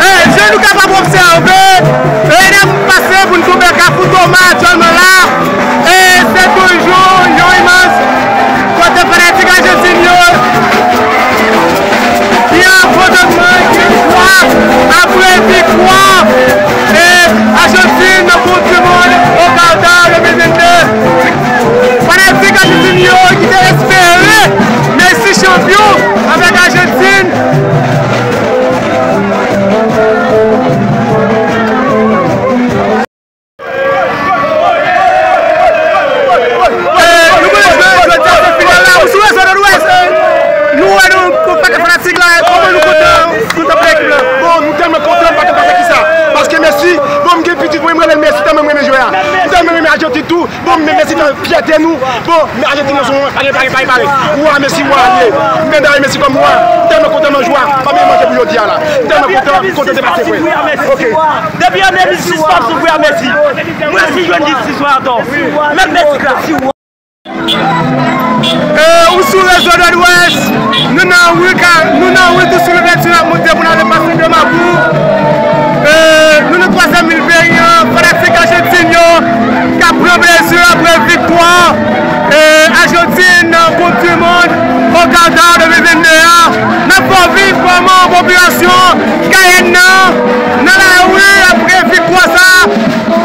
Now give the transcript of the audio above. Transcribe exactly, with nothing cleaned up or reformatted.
E, jan nou kapab obsève, e, n ap pase pou n tonbe Kafou Toma aktyèlman la. E, se toujou yon imaj kote fanatik ajantin yo ki an kontantman, ki jwa apre viktwa, e, Ajantin nan Koup di Mond o Qatar de mil vennde. Fanatik ajantin yo ki te espere Messi chanpyon avèk Ajantin. E, nou konnen jodi a se final la, ou sou rezo Nòdwès, e, nou wè nou, nou konprann fanatik la, kòman nou kontan, kontan pou ekip la. Bon, nou tèlman kontan, nou pa konn pa fè kisa. Paske Messi, bon, m gen pitit mwen, m rele l Messi, tèlman m renmen jwè a. M tèlman renmen Ajantin tou. Bon, men Messi fè fyète nou. Bon, men Ajantin nan son pa gen pare, pare, pare. Wa Messi, wa li ye. M bendare Messi kòm wa. M tèlman kontan nan jwa. Pa gen manje pou jodi a la. M tèlman kontan, m kontan te pase, frè. Ok. Depi an de mil sis, m ap soufri a Messi. Mwen si jwenn jistis mwen atò. Mèt Messi la. E, ou sou rezo Nòdwès, nou nan ri Ka-, nou nan ri Tousou Louvèti, n ap monte pou n ale pase de Mapou. E, nou nan twazyèm vil peyi an, fanatik Ajantin yo k ap pran plezi apre viktwa, e, Ajantin nan Koup di Mond o Qatar de mil vennde a. N ap fè w viv kòman popilasyon Kayèn nan, nan lari apre viktwa sa a.